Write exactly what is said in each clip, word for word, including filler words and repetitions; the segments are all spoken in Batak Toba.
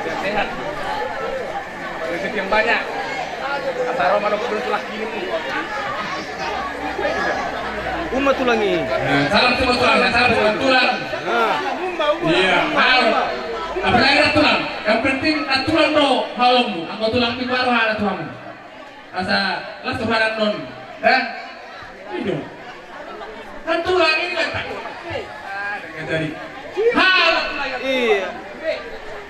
Sehat-sehat. Rezeki yang banyak. Asal ro mano pun tulah kini. Uma tulang i. Nah, salam tu tulang, salam tu tulang. Nah. Iya, halo. Apalagi ada tulang. Yang penting ada tulang do, halo mu. Anggo tulang di baru ada tulang. Asa las tu haran non. Dah. Itu. Kan tulang ini kan tak. Ah, dengan tadi. Halo. Iya.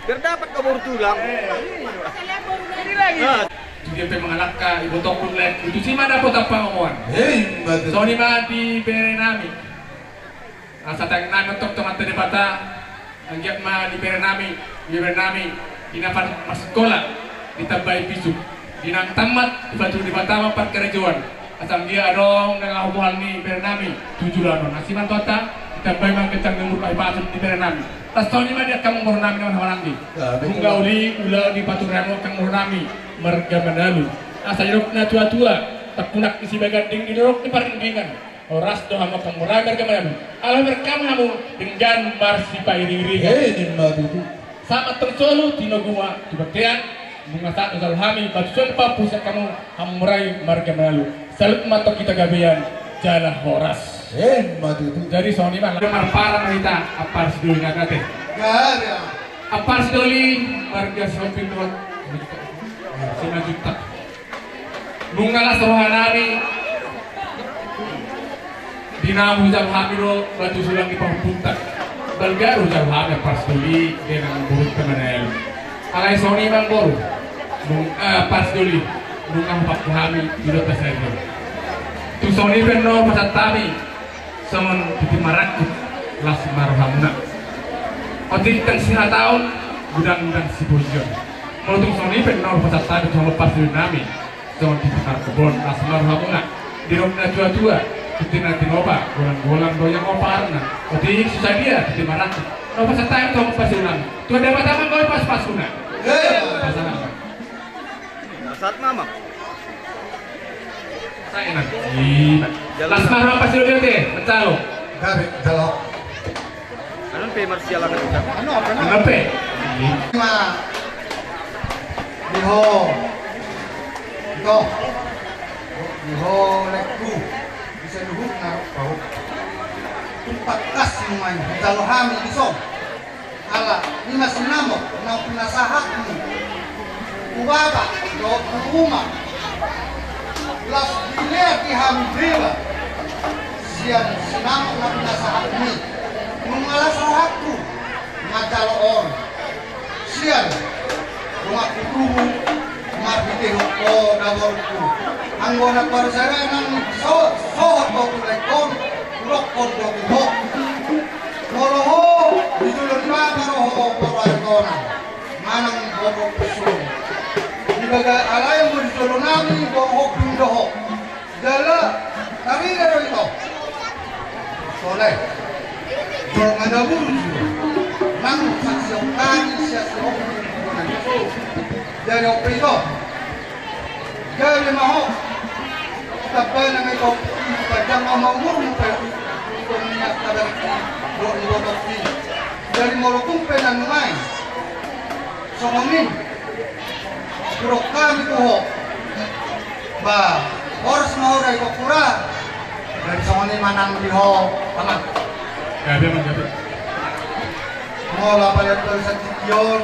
Biar dapat kau baru tulang. Ini lagi. Nah. Dia pe mangalangka, iboto pun lek. Itu si mana kota pangomoan. Hei, mati. Songon i ma di bere nami. Asa tangiang nami antong tu Amanta Debata, anggiat ma di bere nami, di bere nami, di na par-, parsikola, ditambai bisuk, di na tamat, dipatudu Debata ma parkarejoan, asa anggiat adong na laho bohal ni bere nami, tu joloan on. Asi ma Tuhanta, ditambai ma ganjang ni umur, hahipason di bere nami. Songon i ma di angka muru nami na marhahamaranggi. Ya, betul. Nunga uli, ulaon ni paturehon angka muru nami, marga Manalu. Asa didok natuatua, tarpunang ni sibaganding, didok ni parlinggoman. Horas do hamu angka muru nami marga Manalu. Ala berkam hamu denggan marsipairingiringan. Eh, ima tutu. Sahat ma antong solu, tinogu ma tu bontean, nunga sahat do jalo hami, batu solu pampus angka muru nami marga Manalu. Salut ma antong hita gabean, jala horas. Eh, ima tutu. Jadi songon i ma, marpara ma hita, Ampara Sidoli nami ate. Gabe. Ampara Sidoli, marga Sihombing dohot Simanjuntak. Nunga las roha nami. Di na hujalo hami do batu sulang di pahompunta. Balga do hujalo hami Ampara Sidoli, dia nang boru teman el. Alai songon i ma boru. Nung, eh, Ampara Sidoli. Nunga hupaku hami di dota saja. Tu songon i pe annon pasahat hami. Songon tintin marangkup, las ma rohamuna. Otik ndang sihataon, godang ndang sipohion. Molo tung songon i pe annon pasahat hami tu hamu Ampara Sidoli nami. Songon tintin marangkup on, las ma rohamuna. Didok natuatua, tintin na tinopa, golang-golang do ia oparna. Otik so sadia, tintin marangkup. Nunga pasahat hami tu hamu Ampara Sidoli nami. Tuhan Debata ma anggo i pasupasu na. Pasahat. Sahat ma, Amang. Sahat, Amang. Iya. Jalo. Las ma roha Ampara Sidoli ate, mencalo. Gabe, jalo. Anu pe marsialangan kita. Anu apa? Anu pe? Iya. Ma. Diho. Diho. Diho lekku. Bisa luhut na pau. Tumpak kas main. Jalo hami dison. Ala, ima sinamot, naung pinasahatmu. Tu bapa, dohot tu uma. Las dilehon hami deba. Sian sinamot na pinasahatmi. Nunga las rohangku. Manjalo on. Sian. Donganku tubu. Marhitehon ho daborku. Anggo na parjalanan so, sohot ho tu lae on. Dokkon do tu ho. Molo ho, di jolo ni bapa do ho, boru Aritonang. Manang boru Pesuruan. Di bagas alai anggo di jolo nami, boru Hombing do ho. Jala, tarida do ito. Soleh. Jolo nga dabur. Nang saksi okani, saksi okani. Jadi ope ito. Gabe ma ho. Tampana ma i, panjang ma umurmu pe. Ito minyak tabariki, dohot ni botolki. Jadi molo tung pe na nuaeng songon i, hudok hami tu ho. Ba, horas ma ho da i, hudok hura. Jadi songon i ma nang di ho, Amang. Gabe, Amang, gabe. Molo apala tu ari satingki on.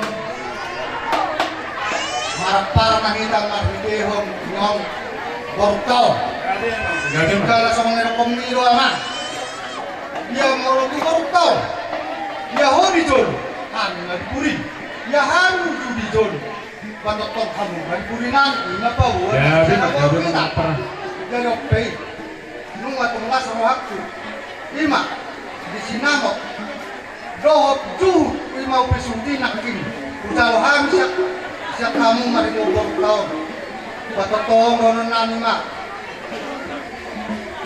Marampar ma hita marhitehon ni on borunta on. Jala songon na nidokmi do, Amang. Ia molo tu borunta on, ia ho di jolo, hami ma di puri. Ia hamu tu di jolo, patongtong hamu ma di puri nami. Ima paboa. Jadi ope i. Nunga tung las rohangku. Ima di sinamot dohot juhut, ima upa suhut i nangkin. Hujalo hami sian, sian hamu marhitehon borunta on. Patongtong dohonon nami ma.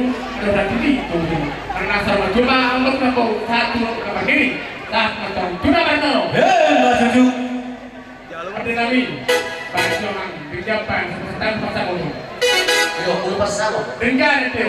Tuhan, ada orang diri Tuhan. Karena sama cuma ambil kau satu kebakiri, tak macam cuma bertemu. Hei, Mas Sujuk. Ada nami, Bang Siomang, di Japan, satu setengah pasang uang. Ayo, udah pasang. Dengan itu.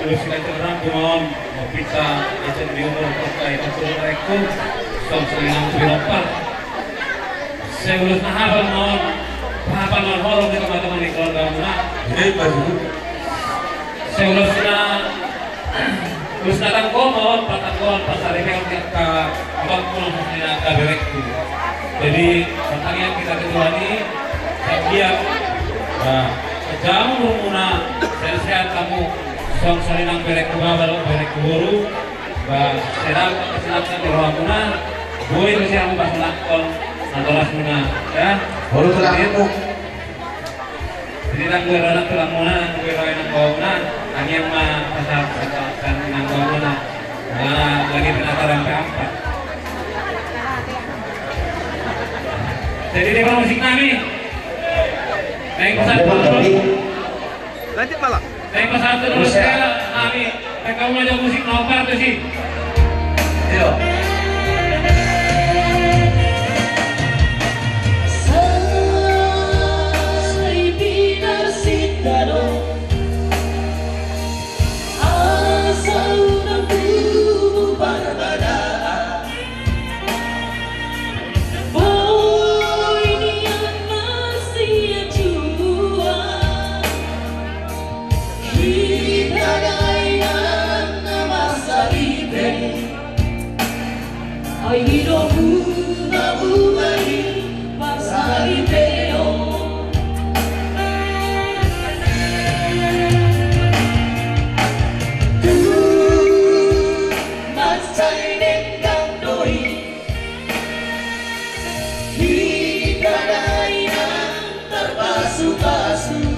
Terus kita terang kumaon, mau kita itu di umur kota itu sudah rekku, song selinang pinompar. Seulus na hapal maon, hapal maon horong di teman-teman di keluarga muna. Ini baru. Seulus na, ulus na tangko maon, patangkoan, pasaripeon, kita abang pulang sasina kaberekku. Jadi, pertanyaan kita kedua ini, saya lihat, nah, sejamu muna, sehat-sehat kamu, song selinang berekku baba, berekku boru, ba, sehat, sehat di rohamuna, boi tu siang pas lakon, natolas muna, ya. Boru tu lakon. Jadi, nang gue ronak tulang muna, nang gue roy nang bawah muna, tangiang ma pasal, pasal, pasal nang bawah muna. Nah, lagi penataran keempat. Jadi, dia musik nami. Naik pesawat terus. Lanjut malam. Naik pesawat terus, ya, nami. Kamu aja musik nobar tuh sih. Iya. Sai pinarsinta do, asa unang tubu parbadaan. Boi nian marsianjuan. Hita dainang na marsaripe, ai do bungabunga ni parsaripeon. Tung mansai denggan do i, hita dainang tarpasupasu.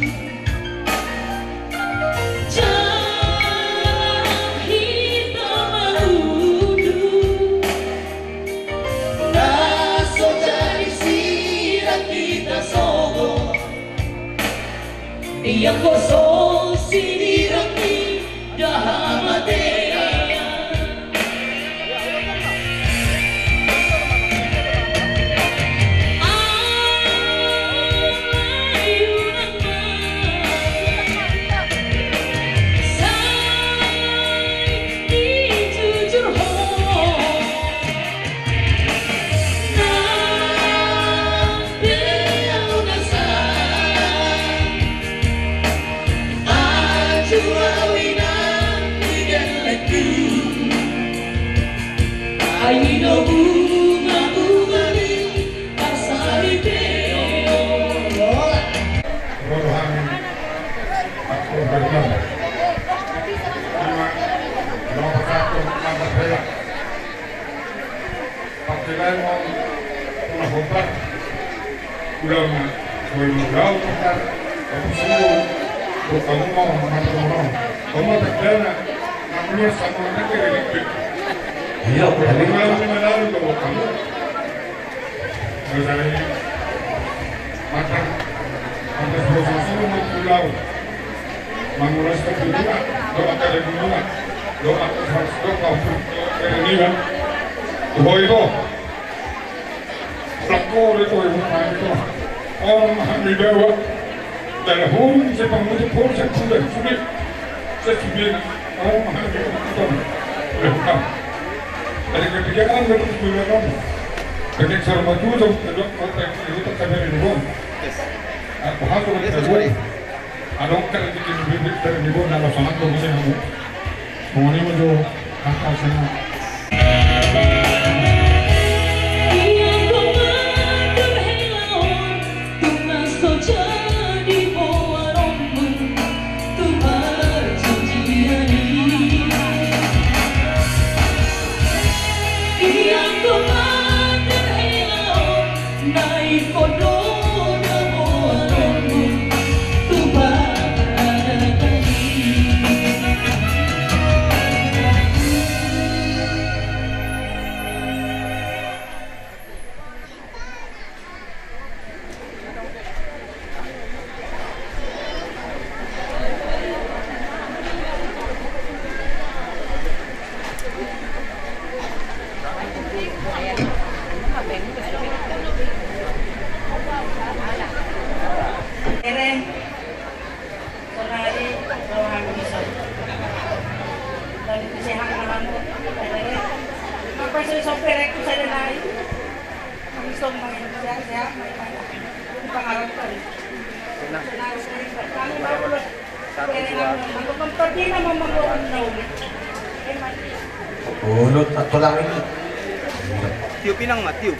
Jarang hita marundu, na so jadi sirang hita sogot. Ia kosong sidirang ni da hamatean. Ai do bungabunga ni parsaripeon. Ro do hami, Pak Gubernur. Ima, ro pasahathon mandat hela. Parhelaon on, ulaon hombar. Ulaon na boi ulaon hombar. Tapi sungguh, bukan mau, bukan mau. Kamu tak kena. Namanya sama dengan kita. Iya, bukan. Kamu mau melalui kamu. Misalnya, maka, maka proses ini mau pulau. Mangulas keturunan, doa kada guna, doa keras, doa pun, doa kada nira. Tuh, itu. Lakore, tuh, itu, nah, itu. Om Hamidawa. Dalam hurung, saya pangutuk, hurung, saya sudah, sudah. Saya sudah. Om Hamidawa. Sudah. Dari ketiga, kan, dari ketiga, kan. Dari sarmatu, tuh, kedua, kota, itu, tak ada di luar. Aku hafal, kedua. Adong kan bikin bibit dari di bawah, nggak sama tuh, bisa kamu. Semuanya mau jual, angkat sana. Ia kau mandor helaon, tunas kau jadi boa rombeng, tu perjanjian ini. Ia kau mandor helaon, Ulut, atau lain. Tiup inang ma, tiup.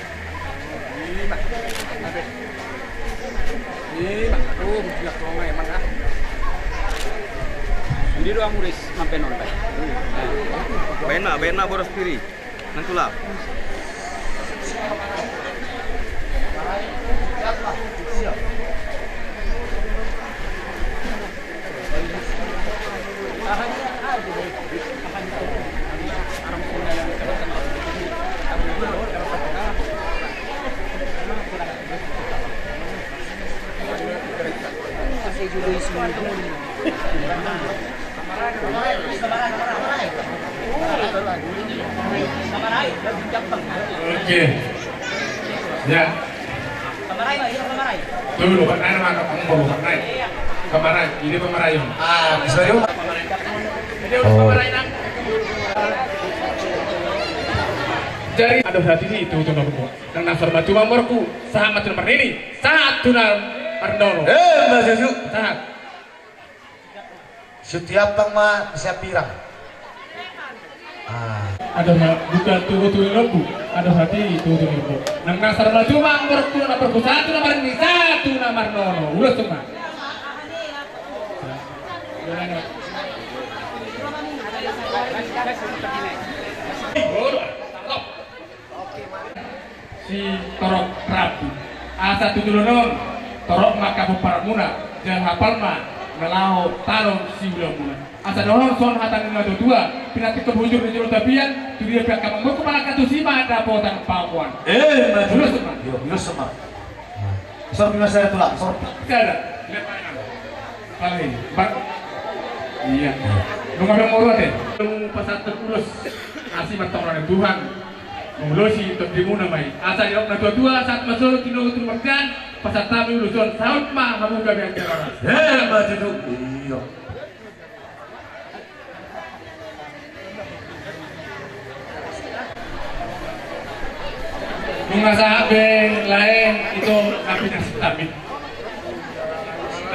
Ih, aduh, gila, tolong, emang, ah. Dia doang udah mampen on, Pak. Baen ma, baen ma boros piri. Nang tulak. Oke. Ya. Tuh, lu pernah nama kamu baru pernah. Kemarin, ini pemarai. Ah, bisa yuk. Jadi, harus pemarai, Nang. Jadi, ada hati ini, itu, itu, itu. Nang na saur matua ma amborku, sahat ma tu na marnini, sahat tu na marnono. Eh, Mbak Susu. Sahat. Setiap bang ma siap pirang. Ah. Ada ma bukan tuhu tuhu lombu, ada hati tuhu tuhu lombu. Nang na saur matua ma amborku, na amborku sahat tu na marnini, sahat tu na marnono. Ulos tu ma. Si torop rambu. Asa tu joloan on, torop ma angka pomparanmuna, jala hapal ma na laho tano siulaonmuna. Asa dohonon songon hata ni na tuatua, pinantikhon hujur ni jolo tapian, tu dia pe angka amangboru, mangalangka tusi ma dapotan pangomoan. Eh, maju. Ulos ma. Yo, ulos ma. Sorpi ma sada tulang, sorpi. Sada. Lihat mana? Paling. Bang. Iya. Nunga be molo te. Pasahat ulos. Asi ma tongtong Tuhan. Ulosi tondimuna ma i. Asa didok na tuatua, sahat ma jolo tinodo tu marga, pasahat hami ulos on, saut ma hamu gabe angka raras. Eh, maju tu. Iya. Nunga sahat be lae, ito na pinasip hami.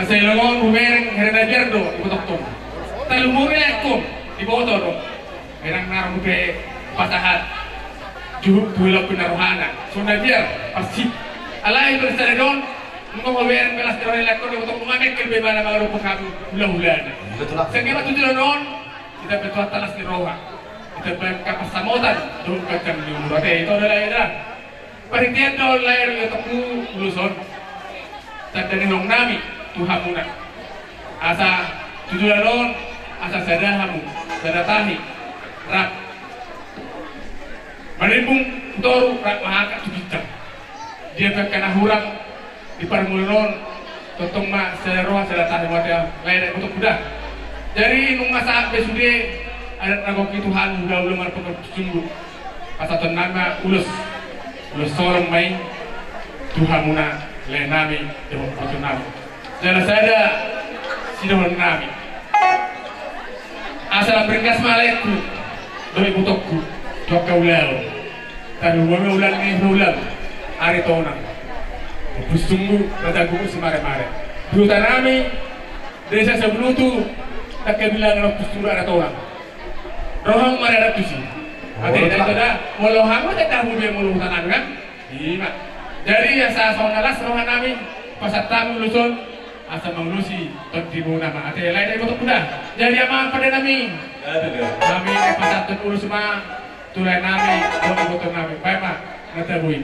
Asa i longon bumereng herena biar do, ibotongtong. Talumuri lae ko, iboto do. Herang na ro muse pasahat. Juhuk tu hulahula ni rohana. Songon na biar, pasip. Alai bersada don, nunga hubereng belas ni roha ni lae ko, ibotongtong, nunga mengkel be ibana mangalehon hami hulahulana. Betul lah. Sehingga ma tu joloan on, ita pe tu atas ni roha. Ita pe angka pansamotan, dohot gancang ni umur ate, ito do lae da. Parhitean do lae, ibotongku, ulos on. Tanda ni rohanami tu hamuna. Asa tu joloan on, asa sada hamu, sada tahi, rap. Manimbung tu toru, rap mahaangkat tu ginjang. Dia pe angka na hurang, di parngoluon on, tongtong ma sada roha, sada tahi ma ate, lae da, ibotongku da. Jadi, nunga sahat be sude, adat na gok i tu hami, hulahula, marpangkon sungguh. Pasahatonnami ma ulos, ulos holong ma i, tu hamuna, laenami, dohot ibotonami. Jala sada, sidohononnami. Asa lam ringgas ma laengku, dohot ibotongku, tu angka ulaon. Tarlumobi ma ulaon ni hula-hula, ari tonang. Ompus tunggu, raja gumus si mare-mare. Di hutanami, desa Sabulutu, tangka bilangan ompus tunggu ari tonang. Roham mare adat tusi. Ate, oh, da, ito da, molo hamu ate da hubi molo hutanami kan? Ima. Jadi asa songon na las rohanami, pasahat hami ulos on, asa maulosi tondimuna ma ate, lae da, ibotongku da. Jadi amang pandenami. Hami pasahat ulos ma, tu laenami, dohot ibotonami. Baen ma, na tabo i.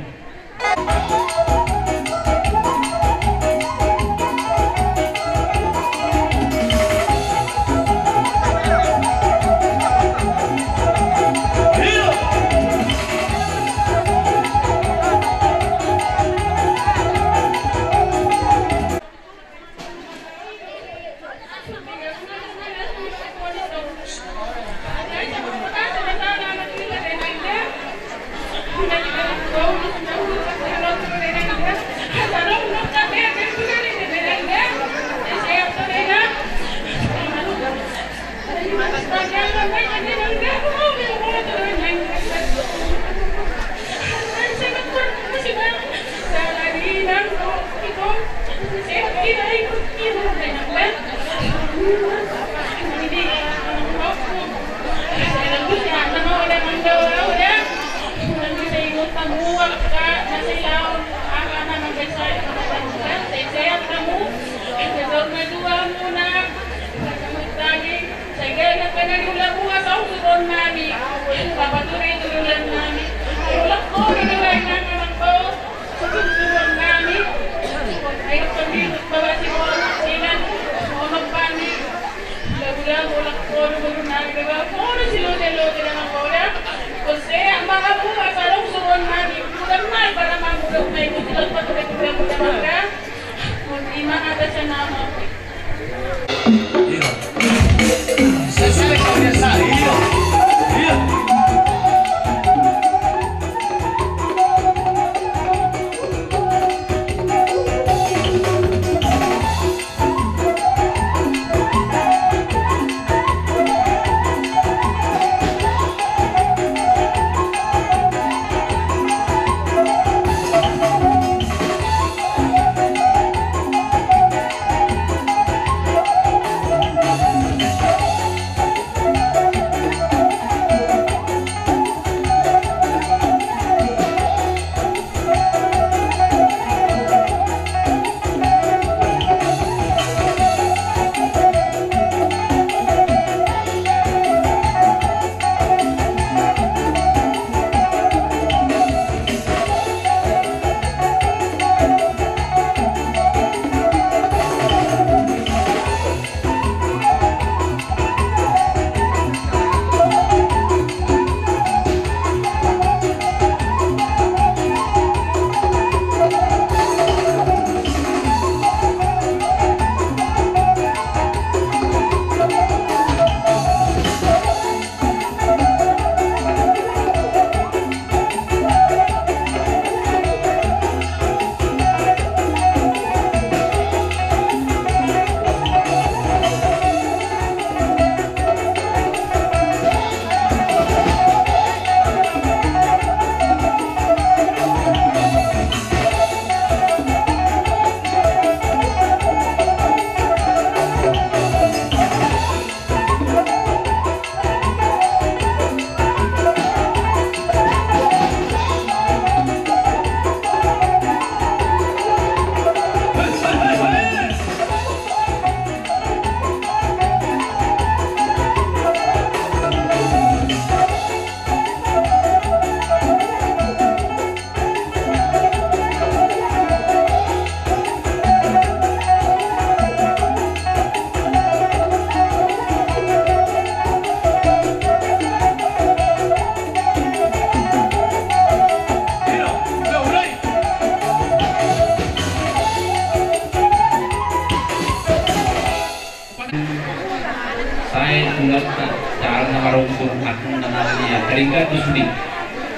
Sai ulat ta, cara na marungkun aku na nang ia ringkat tu sude.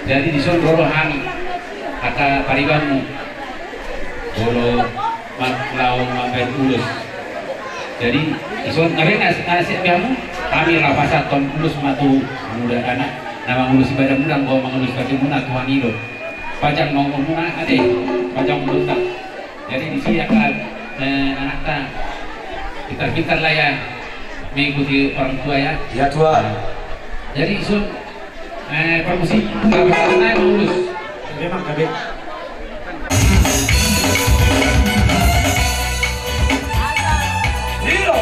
Jadi dison ro rohami angka paribanmu. Molo ma-, laho mambahen ulos. Jadi dison na baen na, na siap hamu, hami laho pasahathon ulos ma tu mudana na mangulosi badanmuna, anggo mangulosi badanmuna tu hami do. Panjang ma umurmuna ate, panjang umurta. Jadi disi angka, eh, anakta, pintar-pintarlah ya mengikuti orang tua ya. Ya, Tuan. Jadi dison, eh, permisi, angka na mangulus. Memang kabe. Iyo.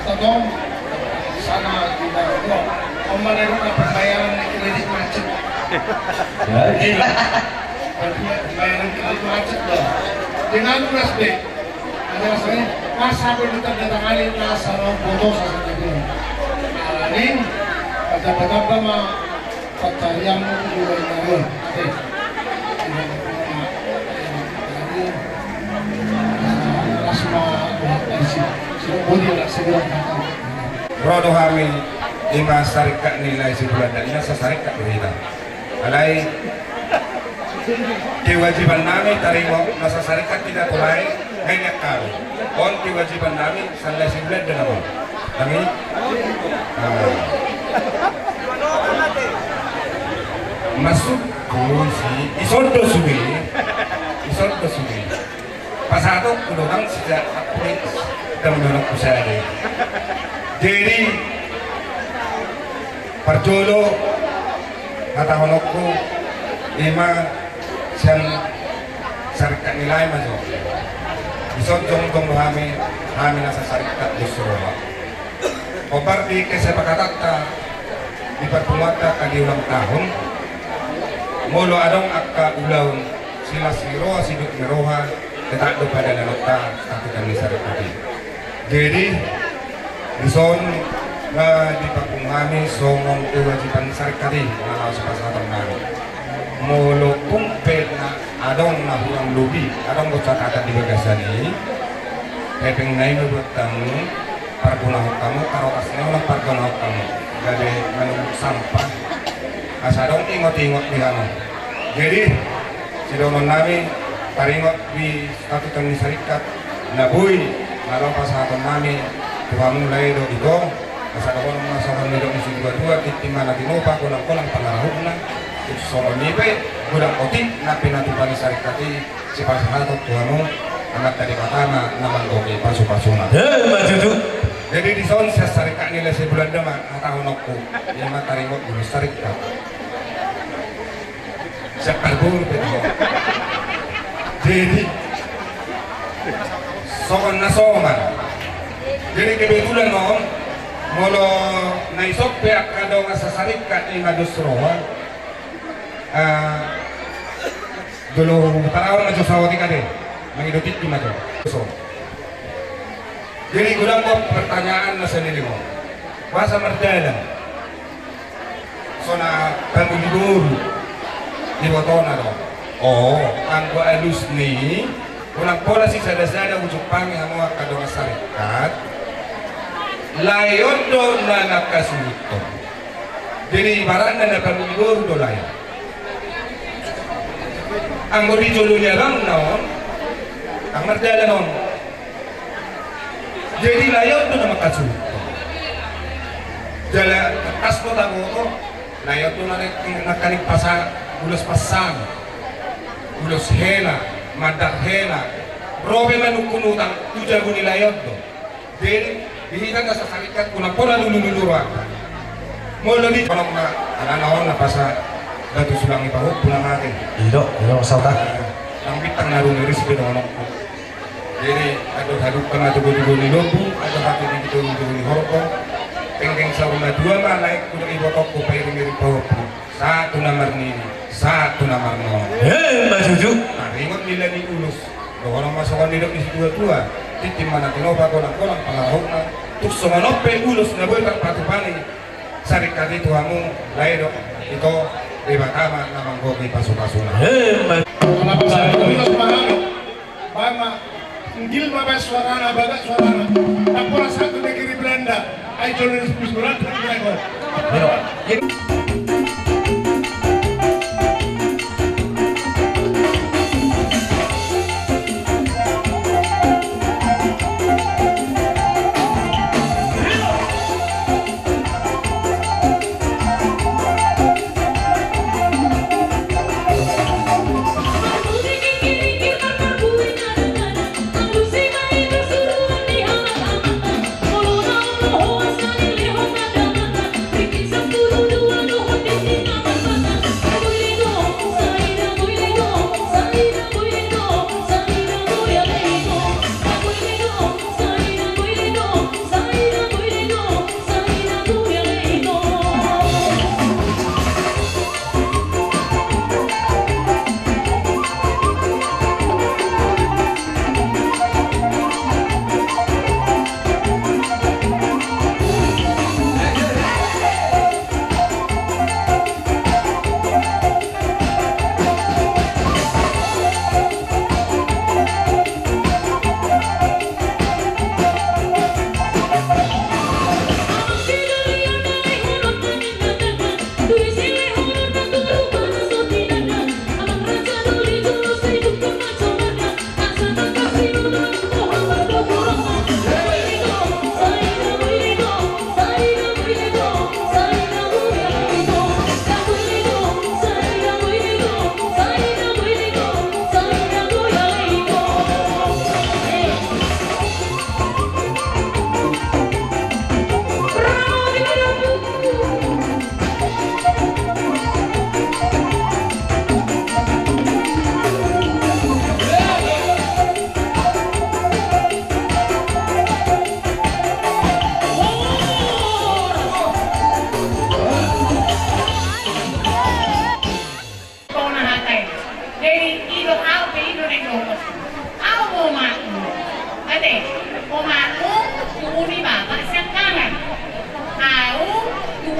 Tong, sana juga. Om mana dong pembayaran kredit macet. Ya. Gila. Pembayaran kredit macet dong. Dengan U S B. Ada rasanya, masa aku minta datang hari, masa lo foto sasaran itu. Nah, ini, ada berapa mah Pattarian itu juga di Garut. Oke. Ro do hami, ima sarikat ni Lae Sibulanda, ima sasarikat do hita. Alai kewajiban nami taringot na sasarikat hita tu lae, ngai ni angka hami. On kewajiban nami, Sandai si Belanda nama. Kami. Ah. Masuk. Kusi. Isondo sugi. Isondo sugi. Pasato kudo bang sejak aku. Dam donok kusade. Jadi parjolo hatahononku ima sian sarikat ni lae ma jo. Dison jongjong do hami, hami na sasarikat dos roha. Hombar di kesepakatanta di parpunguanta angka di ulang tahun, molo adong angka ulaon silas ni roha sidok ni roha, tetap do padalanonta statuta ni sarikat i. Jadi dison na dipapungu hami songon kewajiban sarikat i na laos pasahaton nami. Molo pun pe na adong na hurang lobi, adong do catatan di bagasan i. Hepeng na i ma buat hamu, pargonahon hamu, karotas na i ma pargonahon hamu. Gabe manumuk sampah. Asa adong ingot-ingot di hamu. Jadi sidohonon nami taringot di statuta ni sarikat na boi na laho pasahaton nami tu hamu lae do ito. Asa dohonon ma songon nidok ni situa-tua, tintin ma na tinopa, golang-golang pangarahutna. Songon i pe godang otik na pinatupa ni sarikat i sipasahaton tu hamu, Amanta Debata ma na manggohi pasu-pasuna. Jadi dison sian sarikat ni Lae Sibulanda ma hatahononku, ima taringot di sarikat. Siap karbon pe tu. Jadi songon na songon. Jadi kebetulan on, molo na isop pe angka dongan sasarikat ima dos roha. Jolo taraon na jo saotik ade. Mangido tintin ma jo. Jadi godang do pertanyaan na saleleng on. Boasa mardalan? So na pangoli boru ibotona do. O, anggo alusna i, unang pola sisada-sada hujumpangi hamu angka dongan sarikat. Lae on do na mangkasuhuthon. Jadi ibaratna na pangoli boru do lae. Anggo di jolo ni abangna on, ndang mardalan on. Jadi lae on do na mangkasuhuthon. Jala tangkas do taboto, lae on do na nangkaning pasa, ulos pasang, ulos hela, mandar hela. Ro pe manungkun utang tu jabu ni lae on do. Jadi di hita na sasarikat unang pola lulu-lulu rohanta. Molo di, alana on na pasa batu sulang i pahompu na mate. Ido, ido sauta. Nang bintang na rumiris pe dohononku. Jadi adong hadungka ma tugu-tugu ni lombu, adong hatiha tugu-tugu ni horbo. Penggeng saur matua ma laengku dohot ibotongku pairing-iring pahompu. Sahat tu na marnini, sahat tu na marnono. Emma tutu. Taringot nilai ni ulos. Dohonon ma songon nidok ni situa-tua. Tintin ma na tinopa, golang-golang pangarahutna. Tung songon on pe ulos na boi tarpatupa ni sarikat i tu hamu lae dohot ito, Debata ma na manggohi pasu-pasuna. Emma. Baen ma, nggil ma baen suarana, bagak suarana. Ndang pola satu negeri Belanda. Ai jolo ni surat.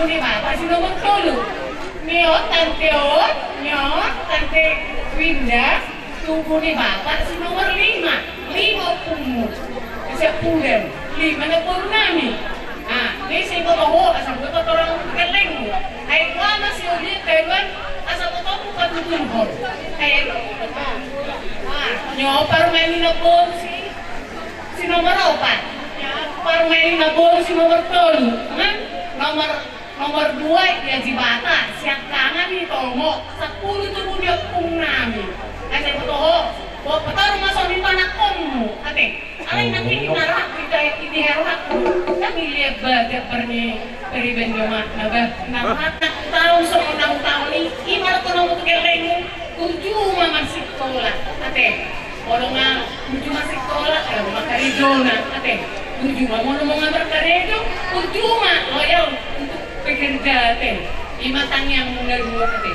Ni bapa si nomor tolu. Ni on tante on, ni on tante Winda, tubu ni bapa si nomor lima. Lima ompungmu. Asa pudan. Lima na boru nami. Ah, ni si boto ho, asa boto torang gellengmu. Ai kua ma si uli teruan, asa boto mu patutun ho. Ai, ah, ni on parumaen ni na boru si, si nomor opat. Parumaen ni na boru si nomor tolu. Kan? Nomor Nomor dua, ia jibata, siangkangan ni tomo, sampulu tubu ni ompung nami. Asa boto ho, boto torang ma songon i tu anakkonmu, ate. Alai nangkin i na rohakku, i na rohakku. Nang i liat ba, tiap parni, pariban ni omakna ba. Na rohakna tahu songon na tahu ni, i ma dohononmu tu gellengmu, tuju ma marsikola, ate. Molo nga tuju marsikola, eh, markarejo na, ate. Tuju ma molo nga markarejo, tuju ma loyal untuk pekerja, ate. I ma tangiangmu na dua, ate.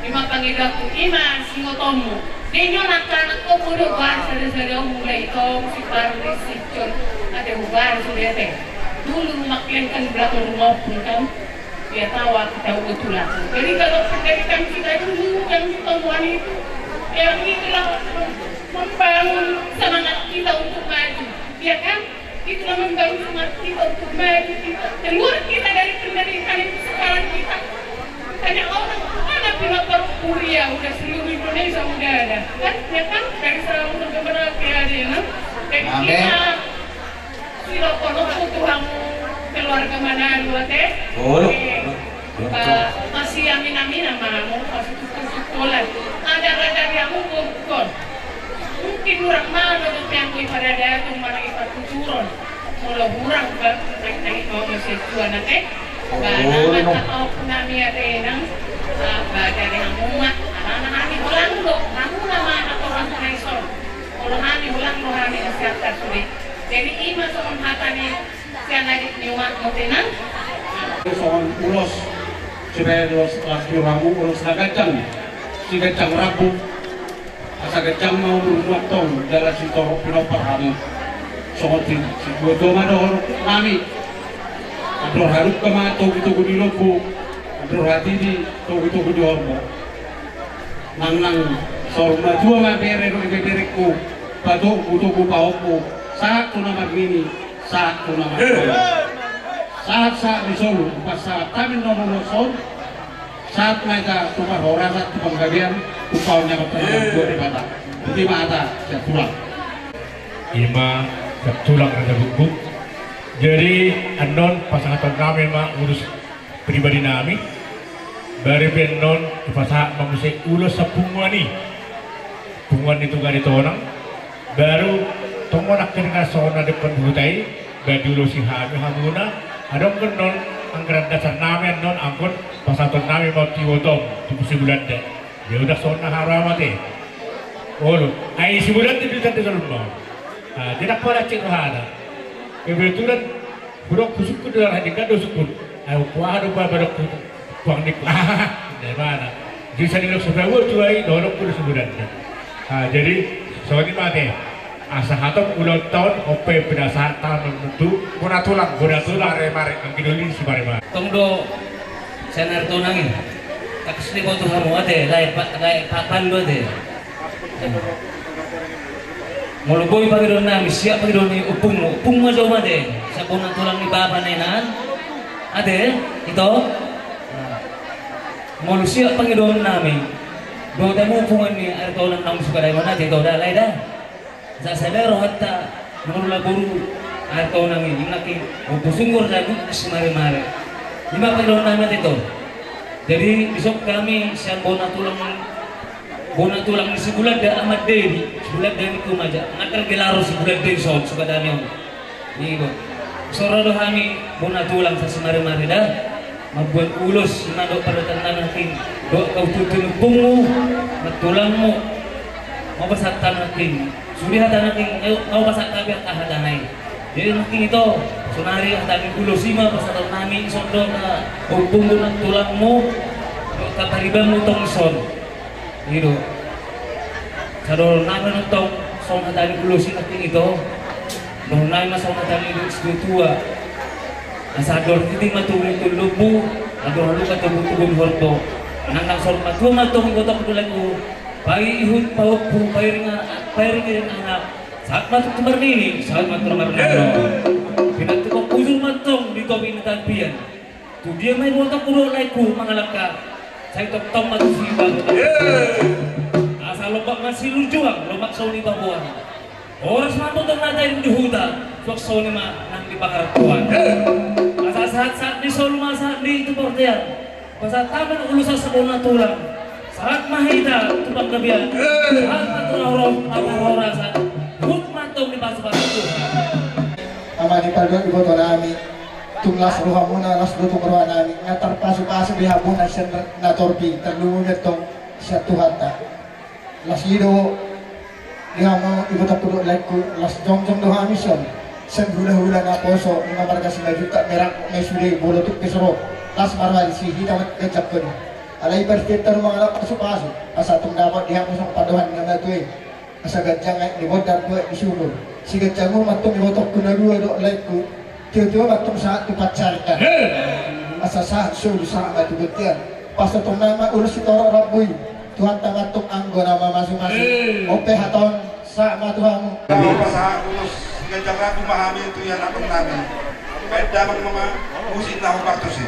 I ma pangidoanku, i ma singotonmu. Denggan angka anakkonmu do, ba sada-sada mulai tong si Parli, si Jon, ate, hubar sude, ate. Dulu maklengkan beratur rumah pun kan. Ia tahu aku tahu betul aku. Jadi kalau pendidikan kita dulu yang di Tomoan itu, yang itulah membangun semangat kita untuk maju, ya kan? Itulah membangun semangat kita untuk maju. Kita keluar kita dari pendidikan itu sekarang kita banyak orang mana pernah kuliah udah seluruh Indonesia udah ada kan, ya kan? Dari Sarawak sampai Merauke ada ya kan? Dan kita Sidohononku tu hamu keluarga Manado, ate. Olo. Eh, pa-, masiamin-aminan ma hamu, pasukul-sukulan. Ada-ada di hamu bungkon. Mungkin hurang ma dope hamu i paradaton manang i partuturon. Molo hurang ba, naik-naik ma hamu sian Tuhan, ate. Ba, olo, na ma. Tapauk nami, ate, nang. Ah, ba, dari hamu ma. Alana hami holang do. Hamu na ma na torang na i son. Molo hami holang do hami na sian sude. Jadi i ma songon hata ni sian adik ni umak muse nang. Songon ulos, supaya ulos las ni rohamu, ulos na ganjang, siganjang rambu. Asa ganjang ma umurmu antong jala sitorop pinompar hamu. Songon si, si Gojo ma dohononnami. Andor halumpang ma togu-togu ni lombu, andor hatiti togu-togu ni horbo. Nang, nang saur matua ma bere dohot ibeberengku, patogu-togu pahompu, sahat tu na marnini, sahat tu na marnono. Sahat-sahat ni solu, pasahat hami na ulos on, sahat ma hita tu parhorasan, tu panggabean, tu paon ni amanta na martua Debata. Ima hata sian tulang. Ima sian tulang na tabukbuk. Jadi annon pasahatonnami ma ulos pribadinami, baru pe annon hupasahat ma muse ulos sapunguan i, punguan ni Tuga ni Tonang, baru tongon angka na songon na dengke ni huta i, ba diulosi hami hamuna, adong pe annon anggaran dasarnami annon angkon pasahatonnami ma tu ibotom, tu si Bulanda. Ia udah songon na haramat i. Olo, ai si Bulanda di tanda salumba. Ah, tidak pada cek rohana. Kebetulan Hudok husungkun do, hudok husungkun. Ai hukuaha do ba, ba dok tu puang ni kuaha. Dari mana? Jadi sai didok sababoa tu ai, dohononku do sebenarnya. Ah, jadi songon i ma ate. Asa hatop ulaonta on, on pe pinasahat hami tu bona tulang, bona tulang. Mare-mare, anggi doli si mare-mare. Tong do sian ari tonang i. Takkas ni boto hamu ate, lae pa, lae papan do ate. Molo boi pangidoannami, siap pangidoan ni ompungmu, ompungmu ma jo ate, siap bona tulang ni bapa na inaan. Ate, ito. Molo siap pangidoannami, dohot hamu punguan ni ari tonang naung suka daingon ate, ito da, lae da. Asa sada rohanta, molo na boru ari tonang i, nangkin, ompu sunggor da, si mare-mare. Ima pangidoannami ate, ito. Jadi, dison hami sian bona tulang Bona tulang ni si Bulanda, Amat Dedi, si Bulanda ni kumaja, nangkar gelaro si Bulanda i son, suka dami on. Ido. Soro do hami, bona tulang sa si mare-mare da. Mambuat ulos, ima do pardatan nangkin. Do kau tutun pungmu, matulangmu. Mau pasahat nangkin. Sude hata nangkin, eh, mau pasahat tapi hata nai. Jadi nangkin ito, sonari hata ni ulos ima, pasahat nami, son do, na, pungmu, matulangmu, kaparibanmu tong son. Ido. Sador nami nonton songon hata ni ulos i nangkin ito. Dohon nami ma songon hata ni ulos ni tua. Asa dor titi ma tu ringkun lombu. Atur halumpang tu buku-buku horbo. Nang nang saur matua ma tong ibotongku dohot laengku. Paihut pahompu, pairing, pairing anak. Sahat ma tu marnini, sahat ma tu marnono. Pinantikhon hujur ma tong di topi ni tapian. Tu dia ma ibotongku dohot laengku mangalangka. Sai tongtong ma tusi baru. Asa lombak ma silurjuang, lombak sauni paboa. Horas ma motong na tarim di huta, suang sauni ma nang di pangarantoan. Asa sahat-sahat ni solu ma sahat ni tu bortean. Pasahat hami ulos asa bona tulang. Sahat ma hita tu panggabean. Sahat ma tu roha-roha, tu roha-roha, sahat. Hut ma tong di pasu-pasu Tuhan. Ama ni paduan iboto nami. Tung las rohamuna, las do tung roha nami. Nga tarpasu-pasu di hamuna sian na torpi, tarlumobi tong sian Tuhanta. Las i do di hamu ibotongku dohot laengku, las jongjong do hami sian, sian hula-hula naposo, nunga marga Simanjuntak, merangkok ma i sude, molo tung pe so ro, las ma roha ni si hita ma ganjangkon i. Alai parsitehon ma mangalap pasu-pasu, asa tung dapot di hamu songon pandohan ni na matua i. Asa ganjang aek ni bondar tu aek ni sumur. Siganjang on ma tong ibotongku na dua dohot laengku. Tio-tio ma tong sahat tu pansarian. Asa sahat solu sahat ma tu bontean. Pasahaton nami ma ulos sitorop rambu i. Tuhanta ma tong anggo na mamasu-masu. On pe hata on sahat ma tu hamu. Pasahat ulos siganjang rambu ma hami tu ianakhon nami. Baen damang ma musik na hombar tusi.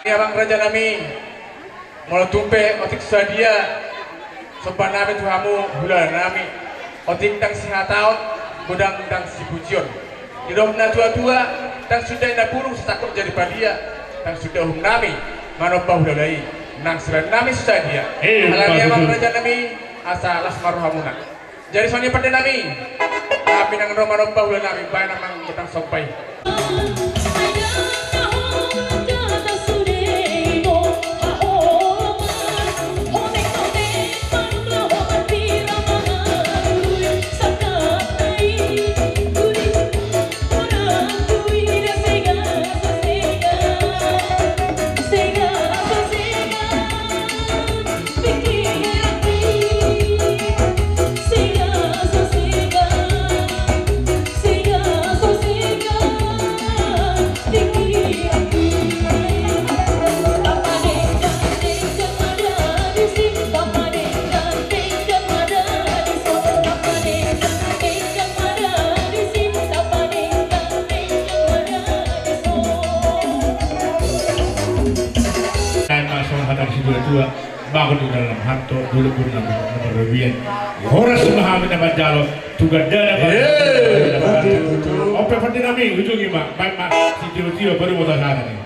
Amang raja nami, molo tung pe otik sadia somba nami tu hamu hulahula nami, otik ndang sihataon, godang ndang sipujion. Didok na tua-tua, ndang suda inna burung so tangkok jadi padia, ndang suda uhum nami manomba hulahula i, nang silaon nami so sadia. Eh, alani i amang raja nami, asa las ma rohamuna. Jadi songon i pande nami. Hami nang ro manomba hulahula nami, baen amang gondang somba i. Nai masuk hadang si dua-dua. Bangun di dalam hanto, dulu pun nama berlebihan. Horas ma hami na manjalo, tu gandana. Eh, betul, betul. Ope pande nami, ujungi ma, baen ma, si tio-tio, baru mau tasana nih.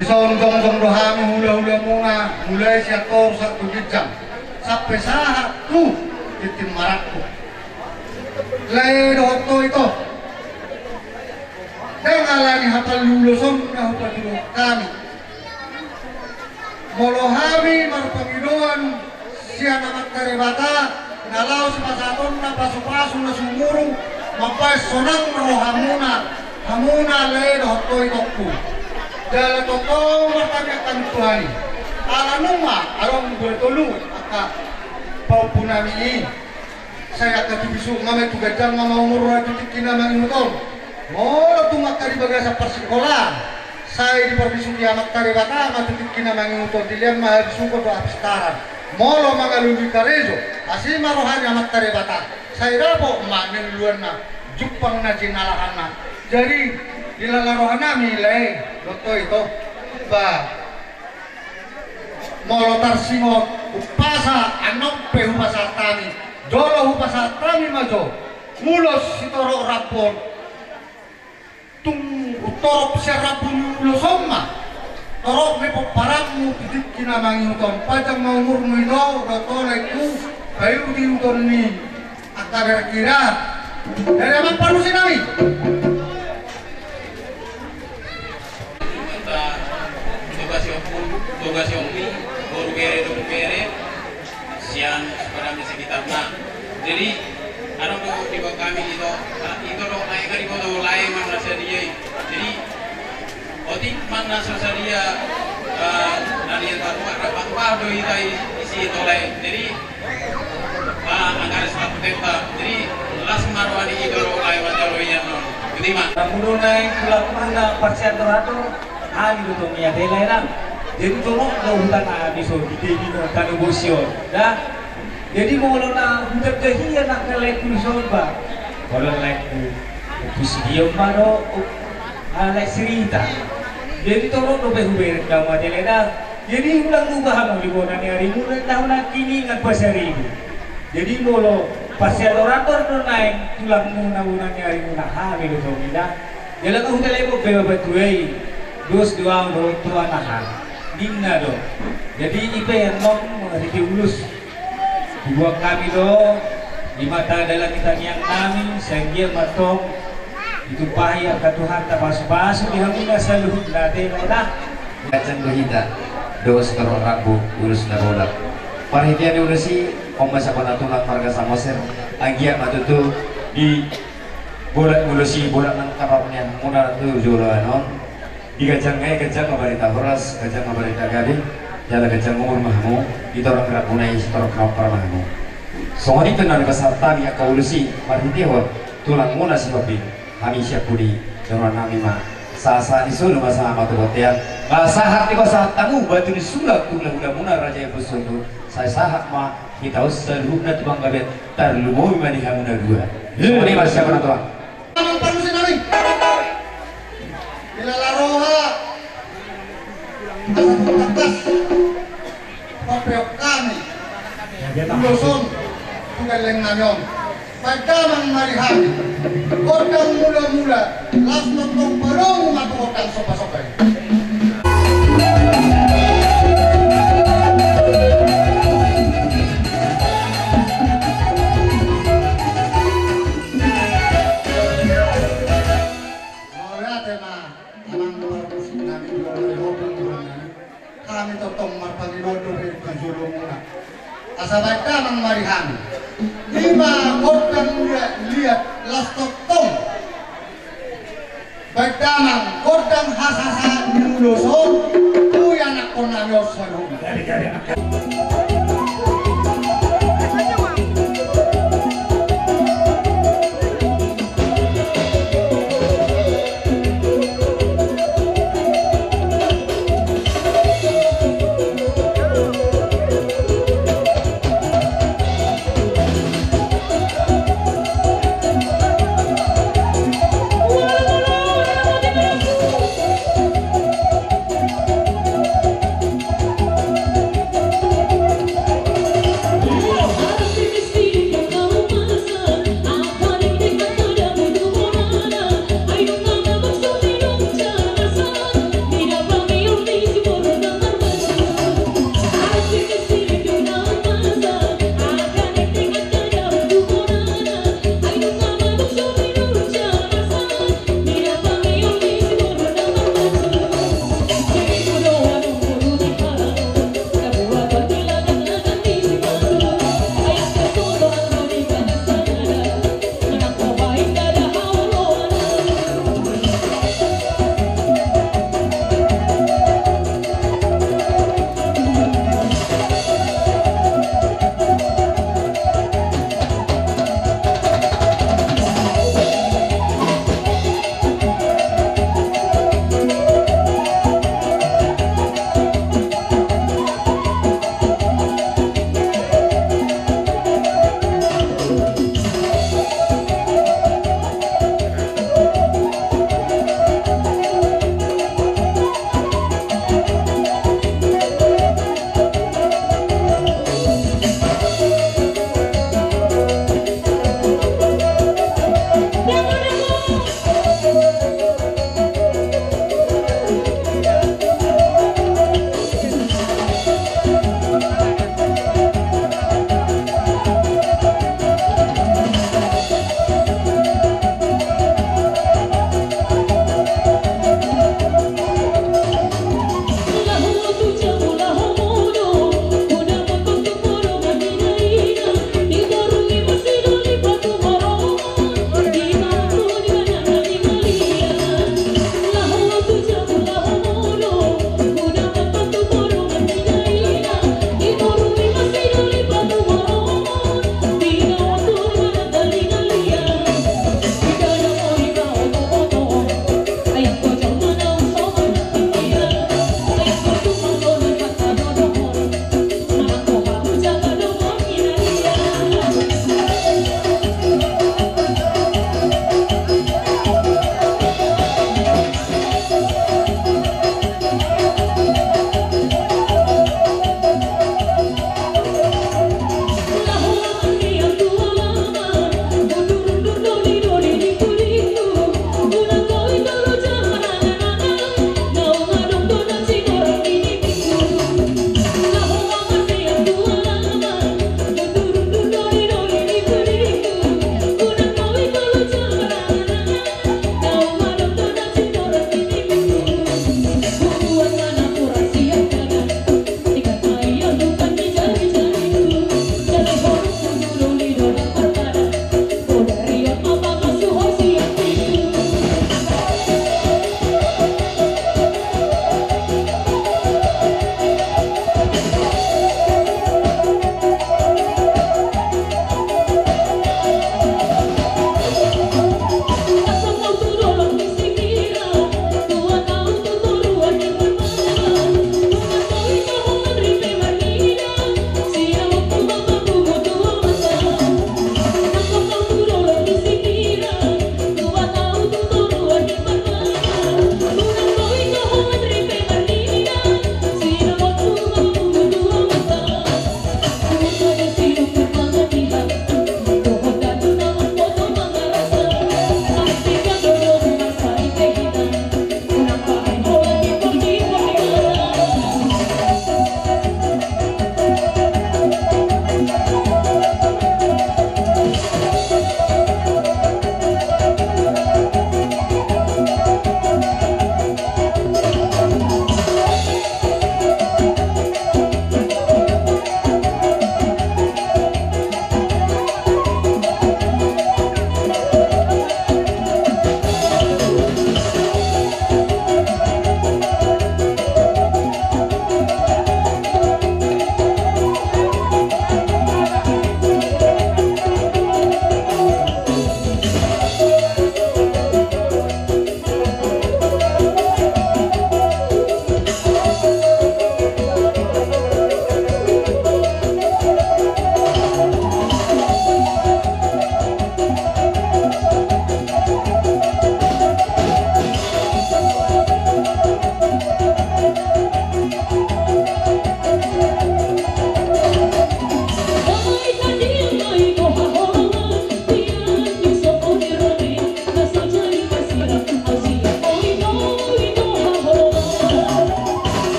Dison jongjong do hami hulahula muna, mulai sian toru sahat tu ginjang, sampe sahat tu tintin marangkup. Lae dohot ito. Ndang alani hapal ni ulos on na hupatuduhon hami. Molo hami marpangidoan sian Amanta Debata, na laho sipasahatonna pasu-pasu na sumurung, mambahen sonang rohamuna, hamuna lae dohot ito. Jala tongtong martangiang hami tu Tuhan i. Ala nunga adong dua tolu angka pahompu nami i. Sai angka tu bisuk ma, tu ganjang ma umurna tu tingki na mangihut on. Molo tung angka di bagasan parsikolaan, sai diparbisuki Amanta Debata ma tu tingki na mangihut on, dilehon ma habisuhon dohot hapistaran. Molo mangalului karejo, asi ma roha ni Amanta Debata, sai dapot ma niluluanna, jumpang na jinalahanna. Jadi, dilala roha nami lae dohot ito. Ba, molo tarsingot umpasa, annon pe hupasahat hami, jolo hupasahat hami ma jo ulos sitorop rambu on. Tung torop sian rambu ni ulos on ma, torop ni pomparanmu tu tingki na mangihut on. Panjang ma umurmu ito dohot ho laengku, paihut-ihuton ni angka berengki da. Jadi amang panusi nami. Toga si ompu, toga si ompu, boru bere, domu bere, sian sukaran di sekitarna. Jadi, adong do diboto hami ito, ito do lae, kan diboto lae ma na sadia i. Jadi, otik ma na so sadia, eh, na nian tarumah, rap-rap do hita i, isi ito lae. Jadi, ah, anggaran sepatu tempa. Jadi, las ma roha ni ito do lae manjalo ian on. Iti ma. Namu do naeng tulang muna parsian roha do, hami do tong i ate lae nang. Jadi, tong do huta nami so, di degi do tano bosi on. Da. Jadi, molo na huta dahia nang laengku di son ba. Molo laengku. Ompu si Dion ma do, ah, lae si Rita. Jadi torop dope hubereng hamu ate lae da. Jadi unang lupa hamu di bona ni arimuna, na unang kiningan pasaribu. Jadi molo parsian roha do naeng tulang muna bona ni arimuna, hami do tong i da. Jala nga huta lae bo pe batua i. Dos do au do tua naha. Ninna do. Jadi i pe annon marhite ulos. Hubuat hami do, di mata dalan ni tangiang nami, sai anggiat ma tong ditumpahi angka Tuhanta pasu-pasu di hamuna saluhutna ate lae da. Ganjang do hita, dos torop rambu, ulos na bolak. Parhitean ni ulos i, on ma saba na tulang marga Samosir, anggiat ma tutu di bolak ulos i, bolak nang kabar ni hamuna tu joloan on. Di ganjang nai, ganjang ma barita horas, ganjang ma barita gabe, jala ganjang umur ma hamu, di torop ni rambuna i, sitorop pinompar ma hamu. Songon i pe na dipasahat hami angka ulos i, marhitehon tulang muna si Hombing, hami sian pudi, joloan nami ma, sahat-sahat ni solu ma sahat ma tu bontean, Sahat ni pasahat hamu batu ni sulap tu hula-hulamuna Raja i Poso. Sai sahat ma hita on saluhutna tu panggabean, tarlumobi ma di hamu na dua. Songon i ma siapa na tuan. Amang panusi nami. Ilala roha. Asa tuntas. Papeok hami. Ulos on. Tu gelleng nami on. Baen damang ma di hami gondang mula-mula, laos tongtong padomu ma tu gondang somba-somba i. Mauliate ma amang parmusik nami, mauliate ma di hami. Hami tongtong marpangidoan dope tu jolomuna. Asa baen damang ma di hami. Ima gondang liat-liat, laos tongtong baen damang gondang hasahasaan ni ulos on tu ianakhon nami on saluhutna.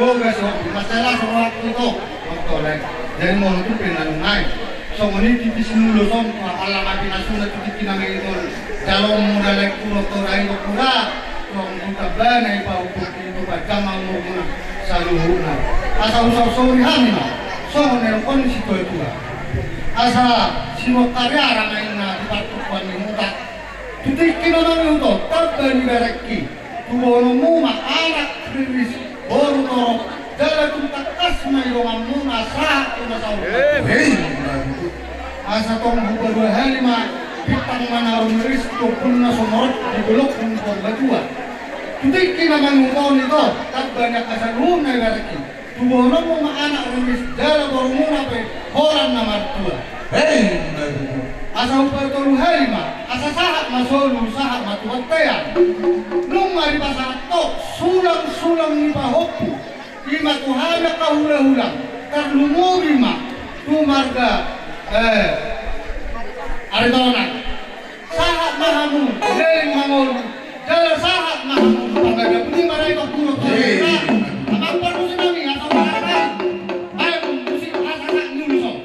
Boga so, masalah so waktu itu, waktu oleh. Jadi mau tu pina nungai. Songon i di sini lu song, alam api nasuna tu di kina mengitol. Jalo mu dalek kuro to rai to kura. Song buta bana i pau putih itu bajang mau murmuna. Saluhuna. Asa usah usah hami ma. Songon i kon si tua tua. Asa si mau karya ramaina di partukuan ni mutak. Tu tingki na mangihuthon, tamba ni berengki. Tubuhononmu ma anak riris boru torop, jala tung tangkas ma i donganmuna sahat tu na saur matua. Hei, asa tong hupadua hali ma bintang manaru riris, tombun na somorot di golok ni purbatua. Tu tingki na mangihuthon i do, tamba ni angka saluhutna i berengki. Tubuhononmu ma anak riris jala borumuna pe holan na martua. Hei, asa hupatolu hali ma, asa sahat ma solu, sahat ma tu bontean. Nunga dipasahat ho sulang-sulang ni pahompu, i ma tu hami angka hula-hula, tarlumobi ma tu marga, eh, Aritonang. Sahat ma hamu leleng mangolu, jala sahat ma hamu panggabean. Buni ma rai tong kuro tu. Amang parmusik nami, asa sahat nai. Baen musik asa sahat ni uluson.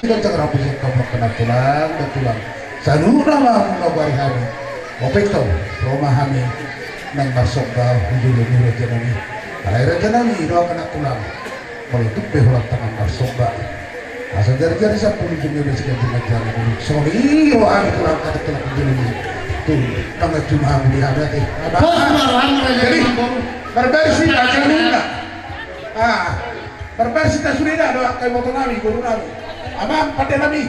Tinggal cakar api sengkau makanan tulang dan tulang. Saluhutna ma muna bari hami. Ope tong, ro ma hami nang marsomba, hujulu ni raja nami. Alai raja nami, ro angka na tulang. Molo tung pe holan tangan marsomba. Asa jari-jari sampulu jumio besi ganti manjari dulu. Sori, ro hami tulang kata tulang hujulu ni. Tulang, tangan cuma hami di hami ate. Abang. Bos, ah. Marham, raja. Jadi, nami boru. Marbarsi, raja nami. Ah. Marbarsi ta sude da, dohot angka iboto nami, boru nami. Amang, pande nami.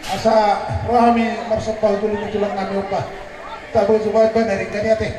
Asa ro hami marsomba tu tulang nami opa. Taboto baen baen na ringkot i ate.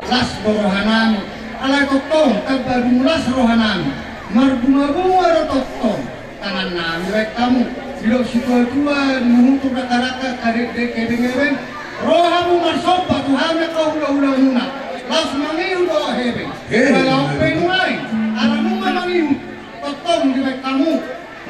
Las do rohanami, alai tongtong tamba dung las rohanami, marbunga-bunga do tongtong. Tangan nami baen hamu, didok situa-tua, di mutur raka-raka, kadekdek hepeng-hepeng, ro hamu marsomba tu hami angka hula-hula muna, laos mangihut dohot hepeng. Hei. Pala on pe nuaeng, ala nunga mangihut, tongtong dibaen hamu,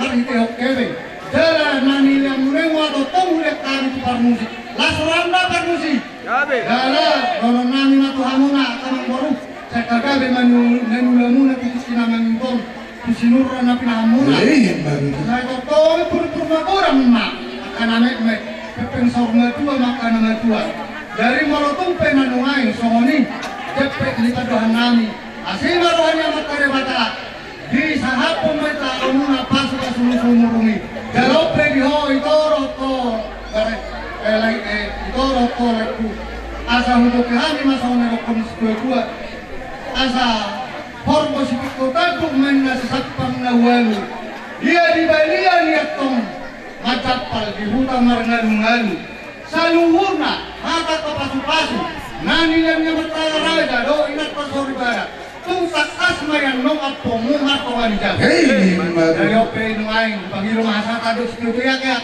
marhitehon hepeng. Jala na nilean muna i ma tongtong hulehon hami tu parmusik. Las roham da parmusik. Gabe. Jala, dohonon nami ma tu hamuna, angka amangboru. Sai gabe ma na niulamuna tu tingki na mangingkon tu sinurra na pinahanmuna. Sai tongtong purpur ma godang ma angka na metmet, pepeng saur matua ma angka na matua. Jadi molo tung pe na nuaeng songon i jempek ni pandohan nami, asi ma roha ni Amanta Debata. Disahaphon ma hita alualuhon pasu-pasu ni sumurung i. Jalo pe di ho, ito do ho, bare, eh, lai, eh, ito do ho, laengku. Asa huboto hami ma songon na nidok ni situatua. Asa horbo sipikko tanduk ma inna sisampang na ualu. Ia di balian i antong manjampal, di huta marngalungalu. Saluhutna hata pasu-pasu na nilehon ni Amanta Raja dohot inanta soripada, tung tangkas ma i annon ampomu martonga ni jabu. Hei, jadi on pe nuaeng pangido ma hata tanduk situtu i, angka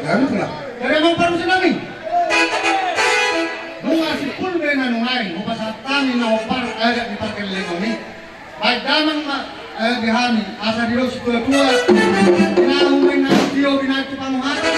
angka. Jadi amang parmusik nami, nunga simpul be na nuaeng hupasahat hami na hombar adat ni pargellengon i. Baen damang ma, eh, di hami, asa didok situatua, binahen ma inna tio, binahen tu panguhatan.